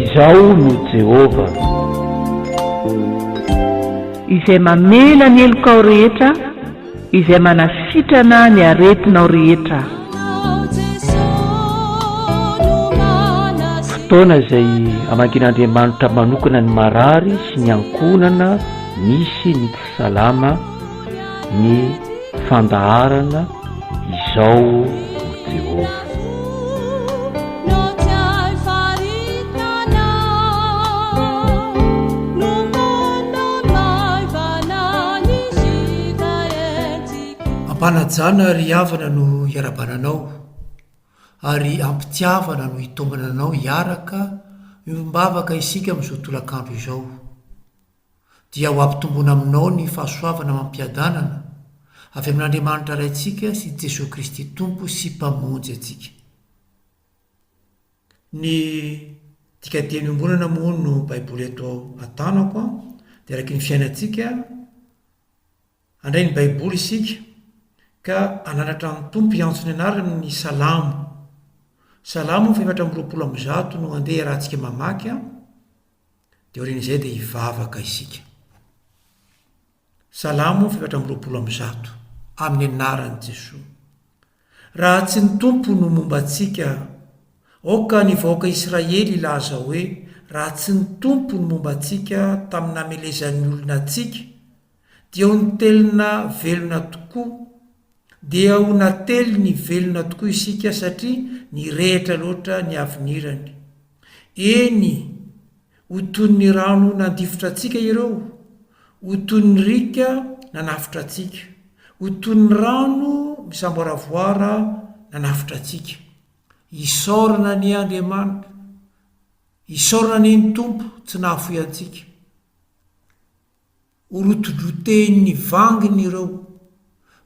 Izaho no Jehovah. Izay mamela ny helokao rehetra, Izay manasitrana ny aretinao rehetra. Fotoana izay hamangian'Andriamanitra manokana ny marary sy ny ankohonana misy ny tsy salama ny fandaharana Izao no Jehovah. Ampanajana ry havana no iarahabana anao, ary ampitiavana no itaomana anao hiaraka miombom-bavaka isika amin'izao tolakandro izao. Dia ho ampitomboina aminao ny fahasoavana amam-piadanana avy amin'Andriamanitra Raintsika sy Jesoa Kristy Tompo sy Mpamonjy antsika. Ny dikanteny iombonana moa no Baiboly eto an-tanako an, dia araky ny fiainantsika, handray ny Baiboly isika ka hananatra ny Tompo hiantso ny anarany ny Salamo. Salamo fahefatra 124 no andeha iarahantsika mamaky an, dia aorian'izay dia hivavaka isika. Salamo 124, amin'ny anaran'i Jesoa. Raha tsy ny Tompo no momba antsika, aoka ny vahoaka Israely hilaza hoe, Raha tsy ny Tompo no momba antsika tamin'ny namelezan'ny olona antsika, dia ho nitelina velona tokoa, dia ho nateliny velona tokoa isika satria nirehitra loatra ny havinirany. Eny, ho toy ny rano nandifotra antsika ireo, ho toy ny riaka nanafotra antsika, ho toy ny rano misamboaravoara nanafotra antsika. Isaorana anie Andriamanitra, isaorana anie ny Tompo tsy nahafoy antsika. Ho rotidrotehin'ny vanginy ireo.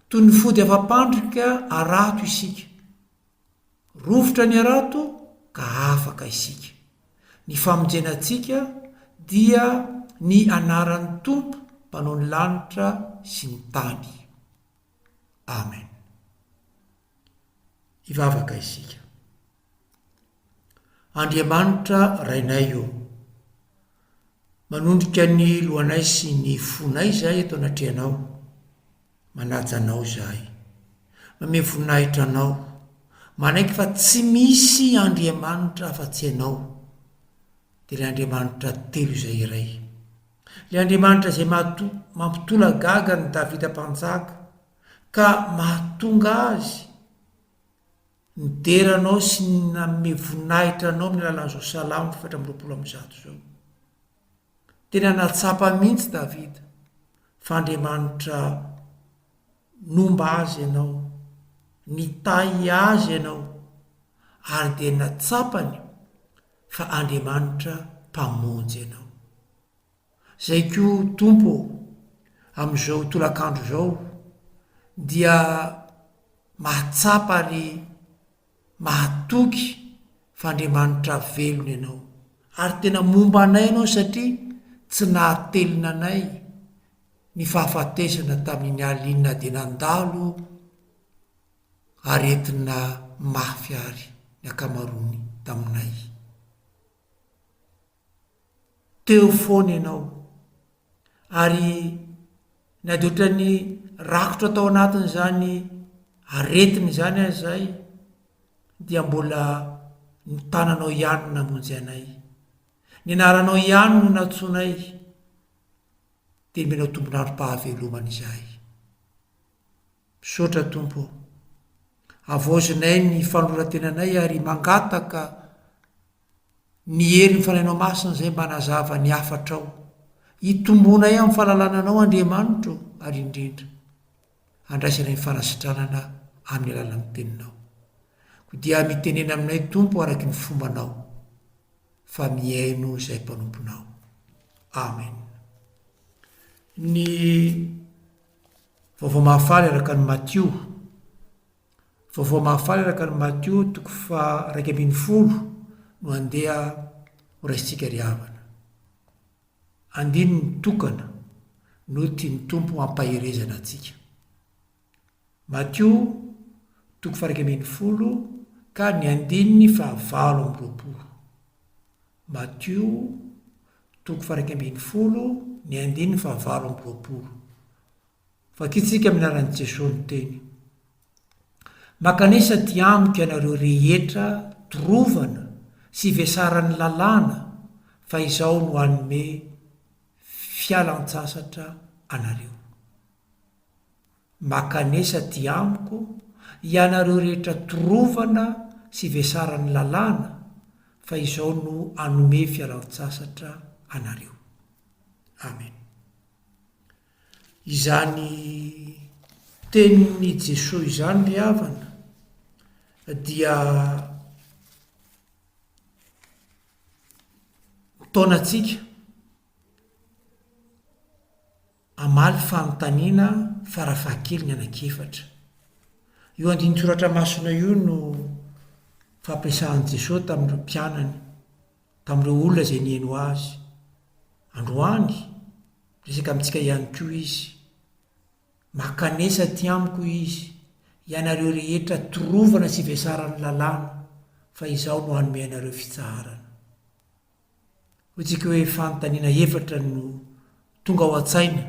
Toy ny fody afa-pandrika harato isika. Rovitra ny harato ka afaka isika. Ny famonjena antsika dia ny anaran'ny Tompo Mpanao ny lanitra sy ny tany. Amen. Hivavaka isika. Andriamanitra Rainay ô, manondrika ny lohanay sy ny fonay izahay eto anatrehanao, manaja Anao izahay, mamehy voninahitra Anao, manaiky fa tsy misy Andriamanitra afa-tsy Ianao, dia ilay Andriamanitra telo izay iray. Ilay Andriamanitra izay mahato, mampitolagaga an'i Davida Mpanjaka, ka mahatonga azy Nidera Anao sy nanome voninahitra Anao amin'ny alalan'izao Salamo 124 izao. Tena nahatsapa mihitsy Davida fa Andriamanitra nomba azy Ianao, nitahy azy Ianao, ary dia natsapany fa Andriamanitra Mpamonjy Ianao. Zay koa Tompo ô, amin'izao tolakandro izao dia mahatsapa ary mahatoky fa Andriamanitra velona Ianao ary tena momba anay Ianao satria tsy nahatelina anay ny fahafatesana tamin'iny alina iny na dia nandalo aretina mafy ary ny ankamaroany taminay. Teo foana ianao. Ary na dia ohatran'ny rakotra tao anatin'izany aretina izany aza izahay, dia mbola ny tananao ihany no namonjy anay. Ny anaranao ihany no nantsoinay, dia nomenao tombon'androm-pahavelomana izahay. Misaotra Tompo ô. Havaozinay ny fanoloran-tenanay ary mangataka ny herin'ny Fanahinao Masina izay mba hanazava ny hafatrao. Hitomboanay amin'ny fahalalana Anao Andriamanitro ary indrindra handraisanay ny fanasitranana amin'ny alalan'ny Teninao. Koa dia mitenena aminay Tompo araky ny fombanao fa mihaino izay mpanomponao. Amen. Ny Vaovao Mahafaly araka an'i Matio. Vaovao Mahafaly araka an'i Matio toko faha 11 no andeha ho raisintsika ry havana. Andininy tokana no tian'ny Tompo hampaherezana antsika. Matio. toko faha-11 ka ny andininy faha-28. Matio, toko faha-11, ny andininy faha-28. Vakintsika amin'ny anaran'i Jesoa ny teny. Mankanesa aty amiko ianareo rehetra torovana sy vesaran'ny lalàna fa izaho no hanome fialantsasatra anareo. Mankanesa aty amiko ianareo rehetra torovana sy vesaran'ny lalàna fa izaho no hanome fialantsasatra anareo. Amen. Izany tenin'i Jesoa izany ry havana dia mitaona antsika hamaly fanontaniana farafahakeliny anankiefatra. Io andinin-tsoratra masina io no fampiasan'i Jesoa tamin'ireo mpianany, tamin'ireo olona izay nihaino azy. Androany, miresaka amintsika ihany koa Izy. Mankanesa aty amiko Izy, ianareo rehetra torovana sy vesaran'ny lalàna, fa Izaho no hanome anareo fitsaharana. Hoy tsika hoe fanontaniana efatra no tonga ao an-tsaina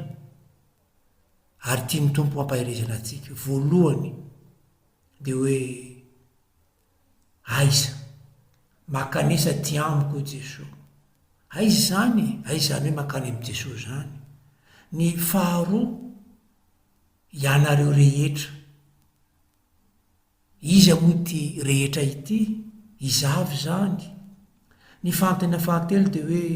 ary tian'ny Tompo hampaherezana antsika. Voalohany dia hoe aiza? Mankanesa aty amiko hoy Jesoa. Aiza izany e? Aiza izany hoe mankany amin'i Jesoa izany? Ny faharoa, ianareo rehetra. Iza moa ity rehetra ity? Iza avy izany? Ny fanontaniana fahatelo dia hoe,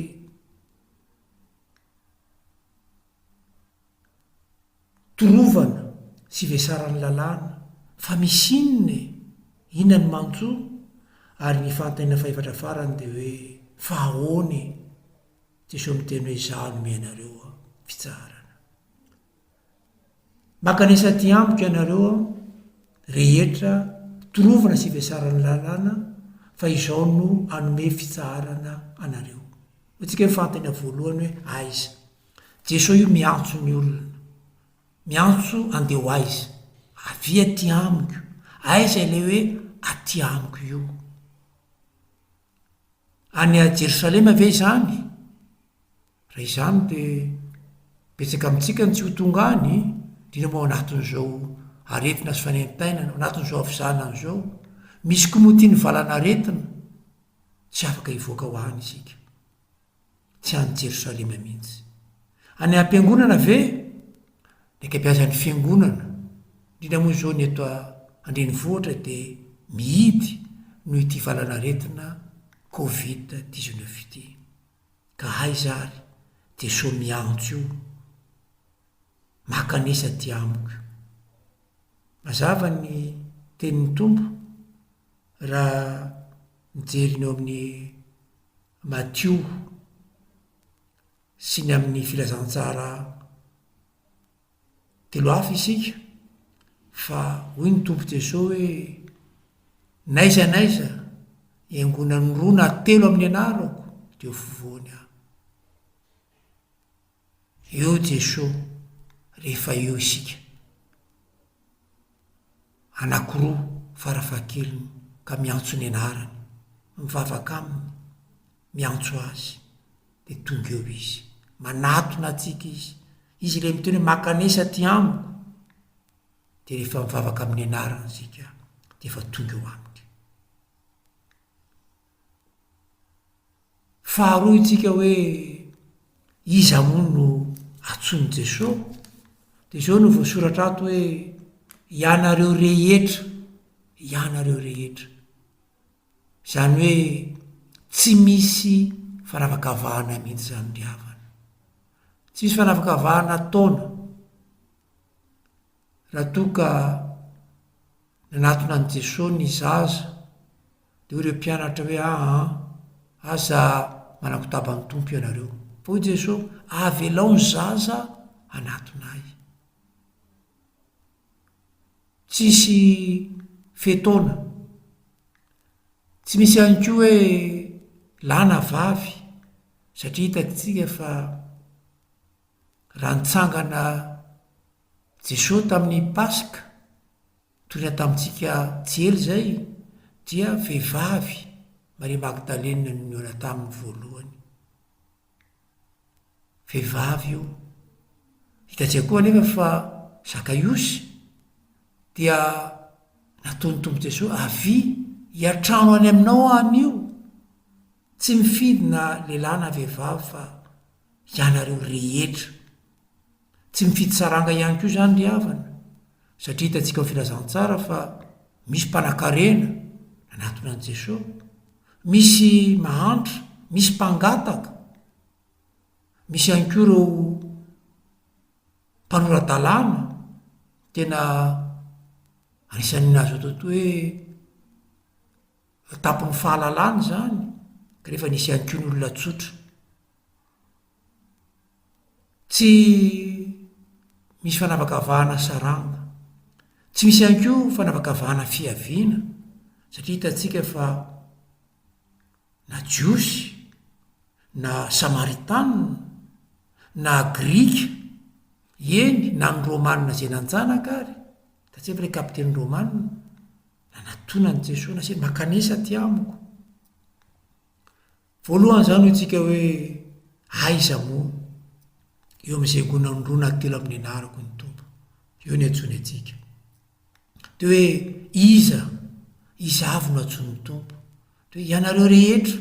torovana sy vesaran'ny lalàna, fa misy inona e? Inona no manjo? Ary ny fanontaniana fahefatra farany dia hoe, fa ahoana e? Jesoa miteny hoe, Izaho no mianareo fitsaharana. Mankanesa aty amiko ianareo rehetra torovana sy vesaran'ny lalàna fa izao no hanome fitsaharana anareo. Hoy tsika hoe fanontaniana voalohany hoe aiza? Jesoa io miantso ny olona. Miantso andeha ho aiza? Avia aty amiko. Aiza ilay hoe aty amiko io? Any Jerosalema ve izany? Raha izany dia betsaka amintsika no tsy ho tonga any, indrindra moa ao anatin'izao aretina sy fanaintainana, ao anatin'izao havizanana izao. Misy koa moa ity ny valan'aretina, tsy afaka hivoaka ho any isika. Tsy any Jerosalema mihitsy. Any am-piangonana ve? Ny ankabeazan'ny fiangonana, indrindra moa izao ny eto an-drenivohitra dia mihidy noho ity valan'aretina covid 19 ity. Ka aiza ary Jesoa miantso io makanesa aty amiko io. Mazava ny tenin'ny Tompo raha mijery ny eo amin'ny Matio sy ny amin'ny filazantsara Telo hafa isika fa hoy ny Tompo Jesoa hoe, N'aiza n'aiza iangonan'ny roa na telo amin'ny anarako dia ho fovoany aho. Eo Jesoa rehefa eo isika. Anankiroa farafahakeliny ka miantso ny anarany, mivavaka aminy, miantso azy. dia tonga eo izy. Manatona antsika izy. Izy ilay miteny hoe mankanesa aty amiko. Dia rehefa mivavaka amin'ny anarany isika dia efa tonga eo aminy. Faharoa isika hoe iza moa no antsoin'i Jesosy? Dia izao no voasoratra ato hoe ianareo rehetra, ianareo rehetra. Izany hoe tsy misy fanavakavahana mihitsy izany ry havana. Tsy misy fanavakavahana taona raha toa ka nanatona an'i Jesoa ny zaza dia hoy ireo mpianatra hoe aa aza manakotaba ny Tompo ianareo. Fa hoy Jesoa, avelao ny zaza hanatona ahy. Tsisy fe-taona. Tsy misy ihany koa hoe lahy na vavy satria hitantsika fa raha nitsangana Jesoa tamin'ny Paska. Torina tamintsika tsy ela izay dia vehivavy Maria Magdalena no nihaona taminy voalohany. Vehivavy io. Hitantsika koa anefa fa Zakaiosy dia nataon'ny Tompo Jesoa, avia hiantrano any aminao aho anio. Tsy mifidy na lehilahy na vehivavy fa ianareo rehetra. Tsy mifidy saranga ihany koa izany ry havana, satria hitantsika ao filazantsara fa misy mpanankarena nanatona an'i Jesoa, misy mahantra, misy mpangataka, misy ihany koa ireo mpanora-dalàna tena anisan'ny azo atao hoe tampon'ny fahalalana izany, kanefa nisy ihany koa ny olona tsotra. Tsy misy fanavakavahana saranga. Tsy misy ihany koa fanavakavahana fiaviana satria hitantsika fa na Jiosy na Samaritanina na Grika, eny na ny Romanina izay nanjanaka ary, hitantsika fa ilay kapiteny Romanina nanatona an'i Jesoa nasiany mankanesa aty amiko. Voalohany izany hoy tsika hoe aiza moa eo amin'izay angonan'ny roa na telo amin'ny anarako ny Tompo. Eo ny antsoiny antsika. Dia hoe iza, iza avy no antsoin'ny Tompo? Dia hoe ianareo rehetra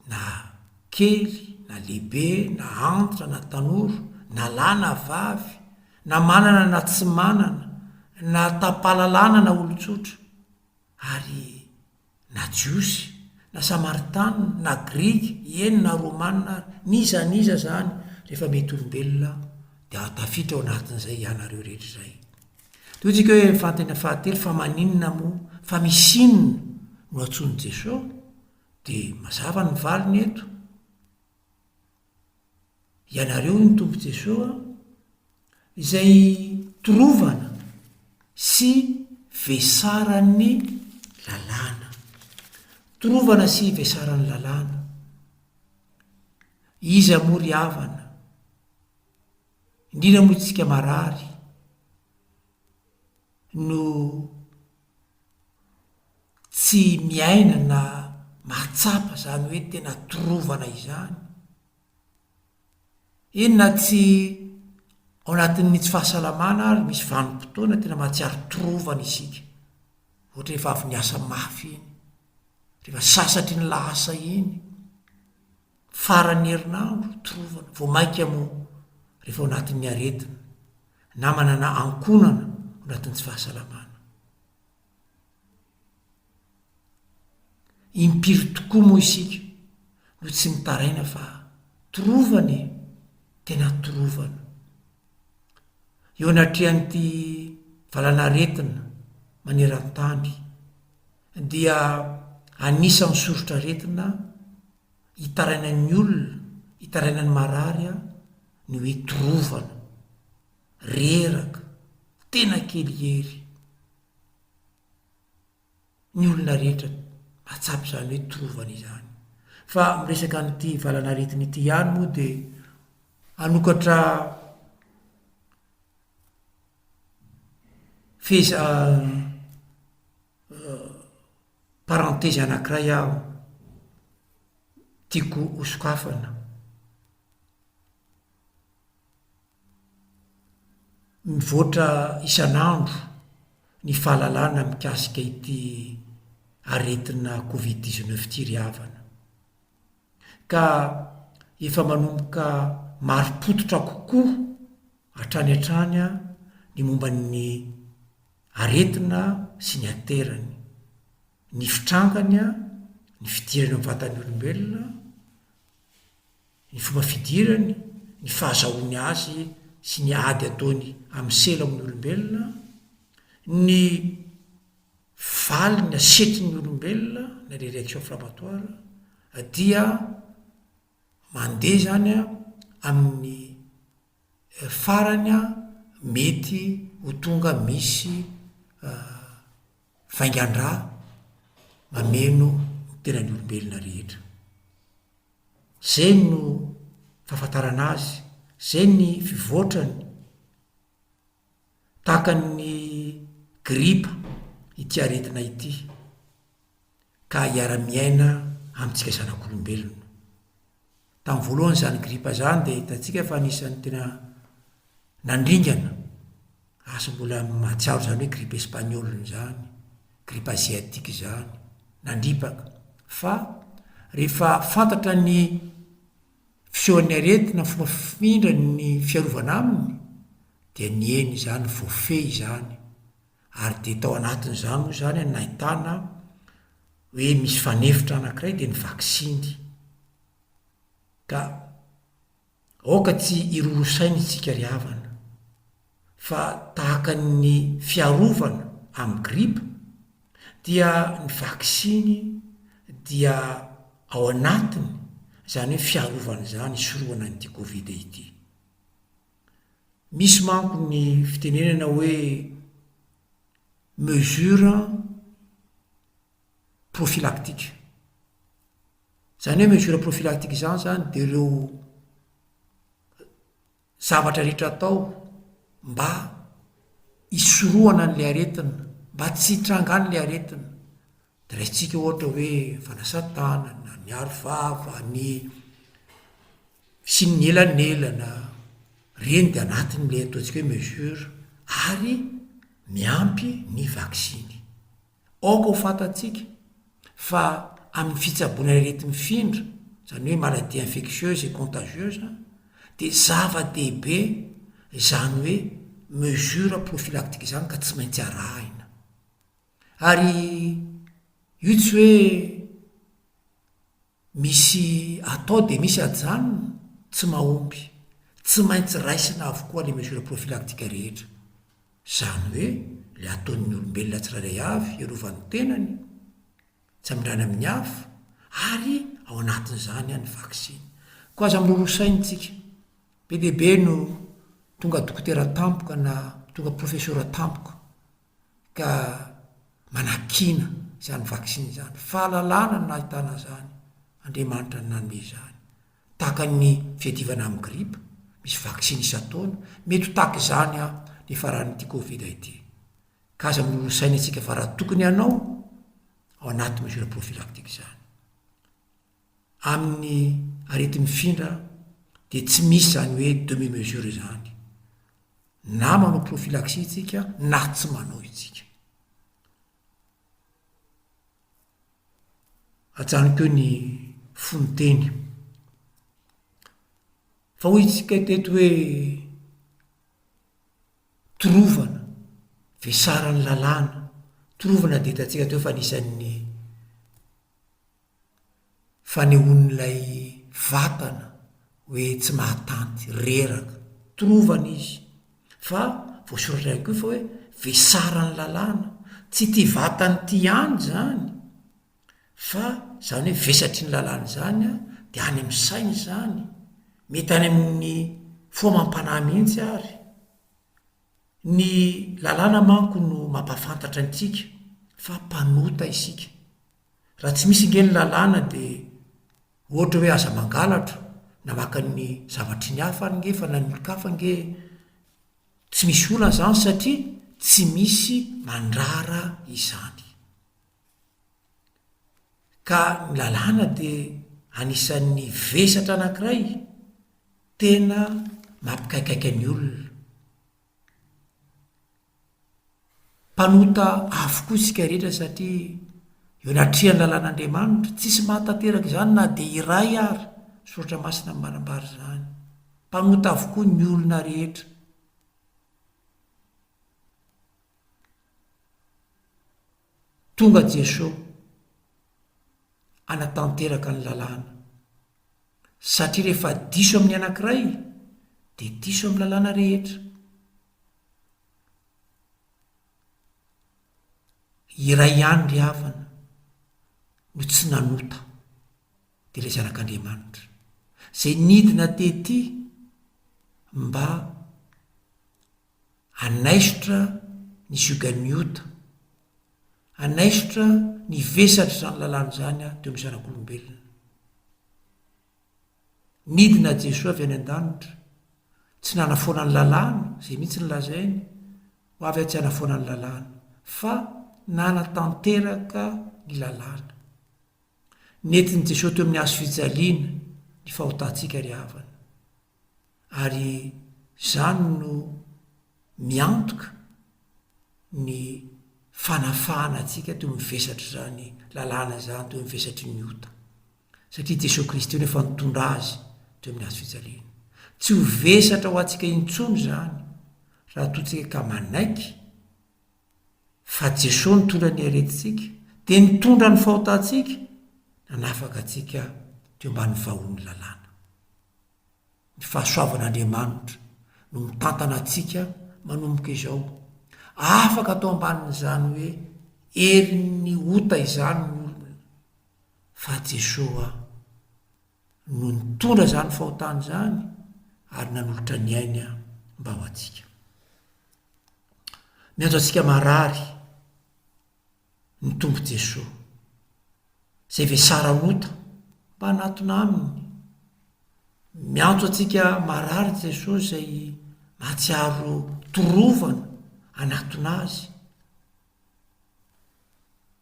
na kely na lehibe na antitra na tanora na lahy na vavy na manana na tsy manana na tam-pahalalana na olon-tsotra Ary na Jiosy, na Samaritanina, na Grika, eny na Romanina ary, n'iza n'iza izany, rehefa mety olombelona, dia tafiditra ao anatin'izay ianareo rehetra izay. Dia hoy tsika hoe fanontaniana fahatelo, fa maninona moa, fa misy inona no antsoin'i Jesoa? Dia mazava ny valiny eto. Ianareo hoy ny Tompo Jesoa, izay torovana sy vesaran'ny lalàna. Torovana sy vesaran'ny lalàna. Iza moa ry havana? Indrindra moa isika marary no tsy miaina na mahatsapa izany hoe tena torovana izany. Eny na tsy ao anatin'ny tsy fahasalamana ary misy vanim-potoana tena mahatsiaro torovana isika. Ohatra rehefa avy niasa mafy iny, rehefa sasatry ny lahasa iny, faran'ny herinandro, torovana. Vao mainka moa rehefa ao anatin'ny aretina, na manana ankohonana ao anatin'ny tsy fahasalamana. Impiry tokoa moa isika no tsy mitaraina fa torovana e, tena torovana. Eo anatrehan'ity valanaretina maneran-tany dia anisan'ny soritr'aretina itarainan'ny olona, itarainan'ny marary ny hoe torovana, reraka, tena kely hery. Ny olona rehetra mahatsapa izany hoe torovana izany. Fa miresaka an'ity valanaretina ity ihany moa dia hanokatra feheza parentezy anankiray aho tiako hosokafana. Mivoatra isan'andro ny fahalalana mikasika ity aretina covid 19 ity ry havana. Ka efa manomboka marim-pototra kokoa hatrany hatrany ny momba ny aretina sy ny aterany, ny fitrangany, ny fidirany ao amin'ny vatan'ny olombelona, ny fomba fidirany, ny fahazahoany azy sy ny ady ataony amin'ny sela amin'ny olombelona, ny valiny asetrin'ny olombelona na le réaction inflammatoire dia mandeha zany amin'ny farany mety ho tonga misy vaingan-drà mameno ny tenan'ny olombelona rehetra. Zay no fahafantarana azy, zay ny fivoatrany. Tahaka ny gripa ity aretina ity ka hiara-miaina amintsika zanak'olombelona. Tamin'ny voalohany izany gripa izany dia hitantsika fa anisan'ny tena nandringana, asa mbola mahatsiaro izany hoe grippe espagnole izany, grippe asiatique izany, nandripaka. Fa rehefa fantatra ny fisehon'ny aretina, fomba fifindrany, ny fiarovana aminy, dia nihena izany, voafehy izany. Ary dia tao anatin'izany moa izany nahitana hoe misy fanefitra anankiray dia ny vaksiny. Ka aoka tsy hiroro saina isika ry havana fa tahaka ny fiarovana amin'ny gripa dia ny vaksiny dia ao anatiny izany hoe fiarovana izany hisorohana an'ity covid ity. Misy manko ny fitenenana hoe mesure prophylactique. Izany hoe mesure prophylactique izany zany dia ireo zavatra rehetra atao mba hisorohana an'ilay aretina, mba tsy hitrangan'ilay aretina. Dia raisintsika ohatra hoe fanasan-tanana, ny aro vava, ny fisian'ny elanelana, ireny dia anatin'ilay ataontsika hoe mesure ary miampy ny vaksiny. Aoka ho fantatsika fa amin'ny fitsaboana areti-mifindra, izany hoe maladie infectieuse et contagieuse, dia zava-dehibe izany hoe mesure prophylactique izany ka tsy maintsy arahina. Ary io tsy hoe misy atao dia misy ajanona, tsy mahomby. Tsy maintsy raisina avokoa le mesure prophylactique rehetra. Izany hoe le ataon'ny olombelona tsirairay avy hiarovany ny tenany, tsy hamindrany amin'ny hafa, ary ao anatin'izany ny vaksiny. Koa aza miroroa saina tsika. Be dia be no tonga dokotera tampoka na tonga profesora tampoka. ka manakiana izany vaksiny izany. Fahalalana no nahitana izany, Andriamanitra no nanome izany. Tahaka ny fiadivana amin'ny gripa, misy vaksiny isan-taona, mety ho tahaka izany ny faran'ity covid ity. Ka aza miloloha saina isika fa raha tokony hanao, ao anaty mesure prophylactique izany. Amin'ny areti-mifindra dia tsy misy izany hoe demi mesure izany. Na manao prophylaxie isika na tsy manao isika. Ajanoko eo ny fononteny. Fa hoy isika teto hoe torovana, vesaran'ny lalàna. Torovana dia hitantsika teo fa anisan'ny fanehoan'ilay vatana hoe tsy mahatanty, reraka, torovana izy. Fa voasoratra ihany koa fa hoe vesaran'ny lalàna, tsy ity vatany ity ihany izany fa izany hoe vesatry ny lalàna izany an, dia any amin'ny saina izany, mety any amin'ny fo amam-panahy mihitsy ary. Ny lalàna manko no mampahafantatra antsika fa mpanota isika. Raha tsy misy ange ny lalàna dia ohatra hoe aza mangalatra na maka ny zavatry ny hafa ary nge fa na ny olon-kafa nge tsy misy olana izany satria tsy misy mandrara izany. Ka ny lalàna dia anisan'ny vesatra anankiray tena mampikaikaika ny olona. Mpanota avokoa isika rehetra satria eo anatrehan'ny lalàn'Andriamanitra, tsisy mahatanteraka izany na dia iray ary, Soratra Masina no manambara izany. Mpanota avokoa ny olona rehetra. Tonga Jesoa hanatanteraka ny lalàna. Satria rehefa diso amin'ny anankiray dia diso amin'ny lalàna rehetra. Iray ihany ry havana no tsy nanota, dia ilay Zanak'Andriamanitra, izay nidina tety mba hanaisotra ny ziogan'ny ota, hanaisotra ny vesatr'izany lalàna izany teo amin'ny zanak'olombelona. Nidina Jesoa avy any an-danitra, tsy nanafoana ny lalàna, izay mihitsy no lazainy. Ho avy aho tsy hanafoana ny lalàna, fa nanatanteraka ny lalàna. Nentin'i Jesoa teo amin'ny hazo fijaliana ny fahotantsika ry havana. Ary izany no miantoka ny fanafahana antsika teo amin'ny vesatr'izany lalàna izany, teo amin'ny vesatry ny ota. Satria Jesoa Kristy no efa nitondra azy teo amin'ny hazo fijaliana. Tsy ho vesatra ho antsika intsony izany raha toa tsika ka manaiky fa Jesoa nitondra ny aretintsika, dia nitondra ny fahotantsika, nanafaka antsika teo ambany vahohon'ny lalàna. Ny fahasoavan'Andriamanitra no mitantana antsika manomboka izao. Afaka atao ambanin'izany hoe herin'ny ota izany ny olona, fa Jesoa no nitondra izany fahotana izany ary nanolotra ny ainy mba ho antsika. Miantso antsika marary ny Tompo Jesoa, izay vesaran'ota mba hanatona Aminy. Miantso antsika marary Jesoa izay mahatsiaro torovana hanatona Azy.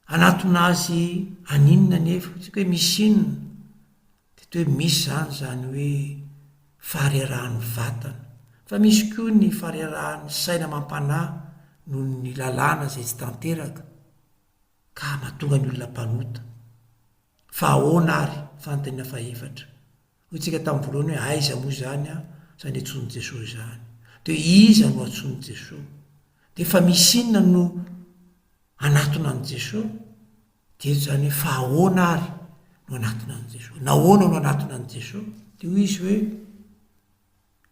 Hanatona Azy haninona anefa? Tsy hoe misy inona? Dia toa hoe misy izany izany hoe faharerahan'ny vatana. Fa misy koa ny faharerahan'ny saina amam-panahy noho ny lalàna izay tsy tanteraka ka mahatonga ny olona mpanota. Fa ahoana ary? Fanontaniana fahefatra. Hoy tsika tamin'ny voalohany hoe aiza moa izany izany antsoin'i Jesoa izany? Dia hoe iza no antsoin'i Jesoa? Dia efa misy inona no hanatona an'i Jesoa? Dia eto izany hoe fa ahoana ary no hanatona an'i Jesoa? Nahoana no hanatona an'i Jesoa? Dia hoy izy hoe,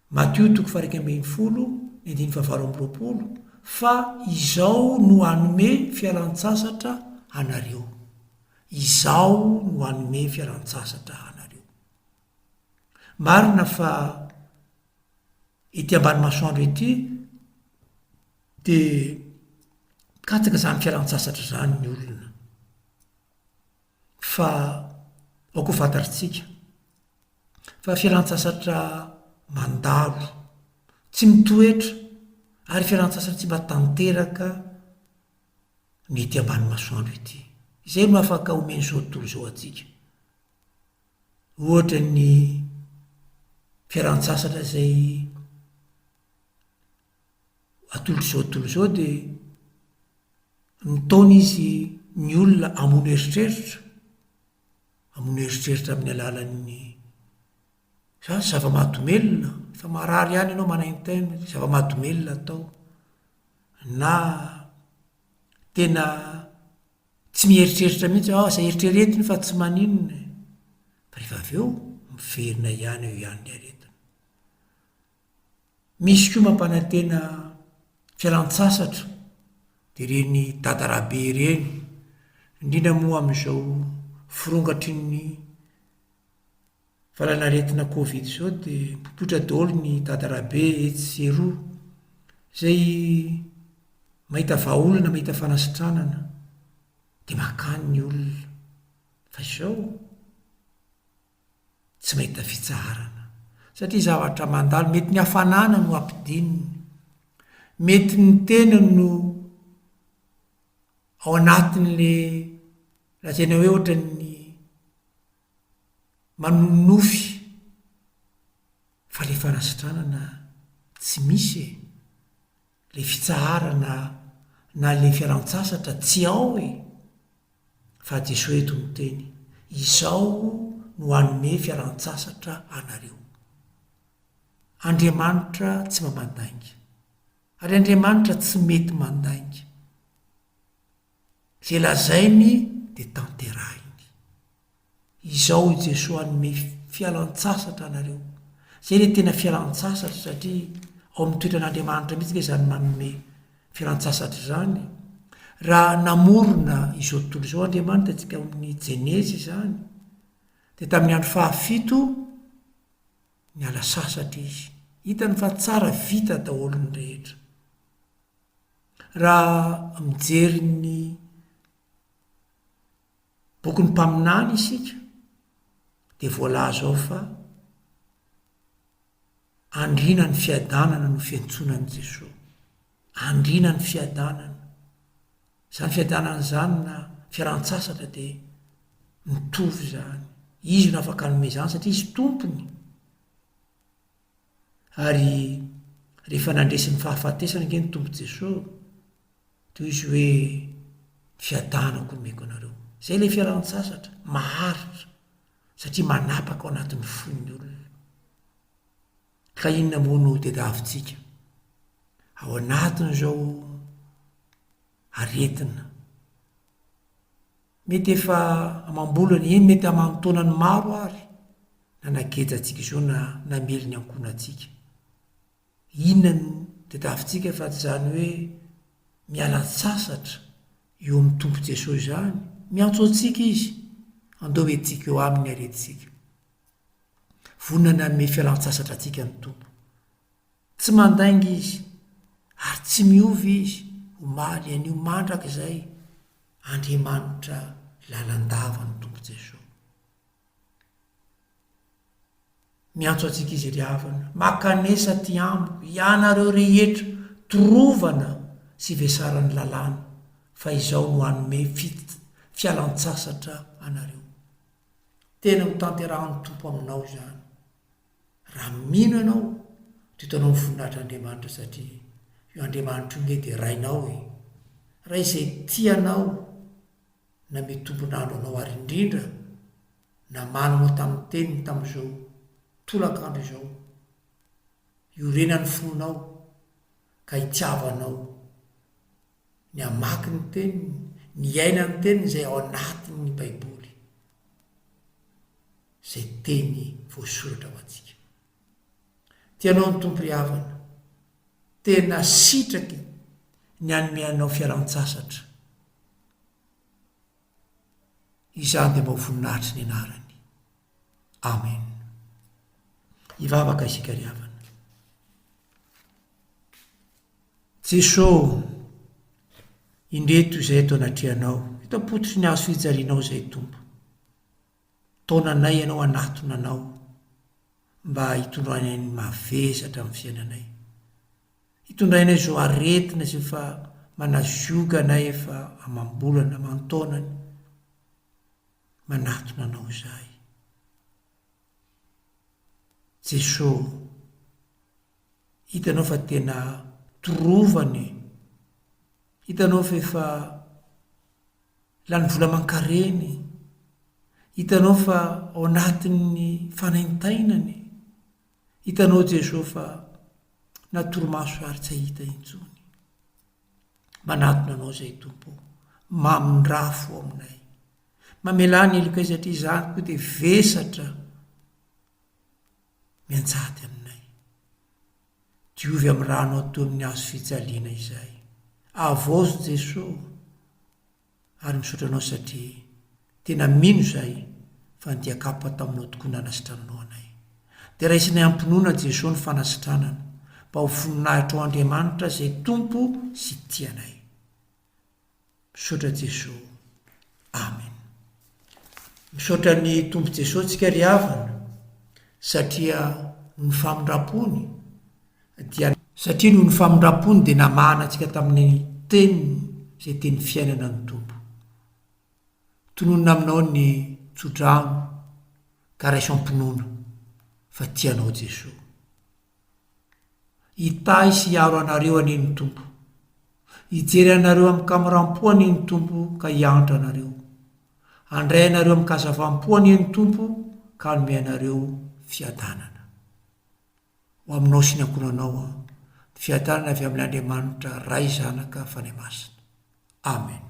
Matio toko faha-11, ny andininy fahavalo amby 20, fa izao no hanome fialan-tsasatra anareo. Izaho no hanome fialan-tsasatra anareo. Marina fa ety ambany masoandro ety dia mikatsaka izany fialan-tsasatra izany ny olona. Fa aoka ho fantatritsika fa fialan-tsasatra mandalo, tsy mitoetra ary fialan-tsasatra tsy mba tanteraka ny ety ambany masoandro ety. Izay no afaka omen'izao tontolo izao antsika. Ohatra ny fialan-tsasatra izay atolotr'izao tontolo izao dia mitaona izy ny olona hamono eritreritra, hamono eritreritra amin'ny alalan'ny zany zava-mahadomelina, efa marary ihany ianao manaintaina, zava-mahadomelina atao. Na tena tsy mieritreritra mihitsy aho, aza eritreretina io fa tsy maninona e. Fa rehefa avy eo, miverina ihany eo ihany ny aretina. Misy koa mampanantena fialan-tsasatra, dia ireny dadarabe ireny, indrindra moa amin'izao firongatry ny Valanaretina covid izao dia mipoipoitra daholo ny dadarabe etsy sy eroa, izay mahita vahaolana, mahita fanasitranana dia mankany ny olona fa izao tsy mahita fitsaharana satria zavatra mandalo, mety ny hafanana no ampidininy, mety ny tena no ao anatin'le lazaina hoe ohatran'ny Manonofy fa le fanasitranana tsy misy e! Le fitsaharana na le fialantsasatra tsy ao e! Fa Jesoa eto miteny, Izao no hanome fialantsasatra anareo. Andriamanitra tsy mba mandainga. Ary Andriamanitra tsy mety mandainga. Izay lazainy dia tanterahiny. Izao i Jesoa hanome fialan-tsasatra anareo. Izay ilay tena fialan-tsasatra satria ao amin'ny toetran'Andriamanitra mihitsy ange izany manome fialan-tsasatra izany. Raha namorona izao tontolo izao Andriamanitra, hitantsika ao amin'ny Jenezy izany, dia tamin'ny andro fahafito niala sasatra Izy. Hitany fa tsara vita daholo ny rehetra. Raha mijery ny bokin'ny mpaminany isika dia voalaza ao fa andriana ny fiadanana no fiantsoana an'i Jesoa. Andriana ny fiadanana. Izany fiadanana izany na fialan-tsasatra dia mitovy izany. Izy no afaka hanome izany satria izy tompony. Ary rehefa nandresy ny fahafatesana ange ny Tompo Jesoa dia hoy izy hoe ny fiadanako omeko anareo. Izay ilay fialan-tsasatra maharitra satria manapaka ao anatin'ny fon'ny olona. Ka inona moa no tediavintsika ao anatin'izao aretina mety efa amam-bolana, eny mety aman-taonany maro ary nanageja antsika izao na namely ny ankohonantsika. Inona no tediavintsika fa tsy izany hoe miala sasatra eo amin'ny Tompo Jesoa izany? Miantso antsika Izy, andao entintsika eo Aminy ny aretintsika. Vonona ny hanome fialan-tsasatra antsika ny Tompo. Tsy mandainga Izy, ary tsy miova Izy, omaly, anio, mandrakizay. Andriamanitra lalandava ny Tompo Jesoa. Miantso antsika Izy ry havana, Makanesa aty amiko, ianareo rehetra torovana sy vesaran'ny lalàna, fa Izaho no hanome fialan-tsasatra anareo. Tena ho tanterahan'ny Tompo aminao izany. Raha mino ianao, dia hitanao ny voninahitr'Andriamanitra satria io Andriamanitra io nge dia Rainao e. Ray izay tia anao, namehy tombon'andro anao ary indrindra namaly anao tamin'ny teniny tamin'izao tolakandro izao. Iorenan'ny finoanao ka hitiavanao ny hamaky ny Teniny, ny hiaina ny Teniny izay ao anatin'ny Baiboly, izay Teny voasoratra ho antsika. Tianao ny Tompo ry havana, tena sitraky ny hanome anao fialan-tsasatra. Izany dia mba ho voninahitry ny anarany. Amen. Hivavaka isika ry havana. Jeso ô, indreto izay eto anatrehanao, eto am-pototry ny hazo fijalianao izay Tompo. Taona anay Ianao hanatona Anao mba hitondranay ny mavesatra amin'ny fiainanay. Hitondrainay izao aretina izay efa manazioga anay efa amam-bolana, aman-taonany. Manatona Anao izahay. Jeso ô, Hitanao fa tena torovana e! Hitanao fa efa lany vola aman-karena e! Hitanao fa ao anatin'ny fanaintainana e! Hitanao Jesoa fa na torimaso ary tsy hahita intsony. Manatona Anao izay Tompo ô! Mamindrà fo aminay. Mamelà ny helokay satria izany koa dia vesatra mianjady aminay. Diovy amin'ny ranao toy amin'ny hazo fijaliana izay. Avozo Jeso ary misaotra anao satria tena mino izahay fa ny diakapa taminao tokoa nanasitrananao anay. Dia raisinay am-pinoana Jeso ny fanasitranana mba ho voninahitrao Andriamanitra izay Tompo sy tia anay. Misaotra Jeso. Amen. Misaotra ny Tompo Jeso tsika ry havana satria noho ny famindrampony dia satria noho ny famindrampony dia namahana antsika tamin'ny teniny izay teny fiainana ny Tompo. Tononina aminao ny tsodrano ka raiso am-pinoana fa tia anao Jeso. Hitahy sy hiaro anareo anie ny Tompo. Hijery anareo amin-kamoram-po anie ny Tompo ka hiantra anareo. Handray anareo amin-kazavam-po anie ny Tompo ka hanome anareo fiadanana. Ho aminao sy ny ankohonanao an, ny fiadanana avy amin' Andriamanitra Ray, Zanaka, Fanahy Masina. Amen.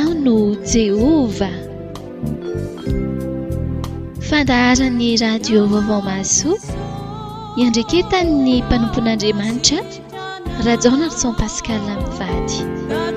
Izaho no Jehovah. Fandaharan'ny Radio Vaovao Mahasoa, iandraiketan'ny mpanompon'Andriamanitra, Rajaonarison Pascal mivady.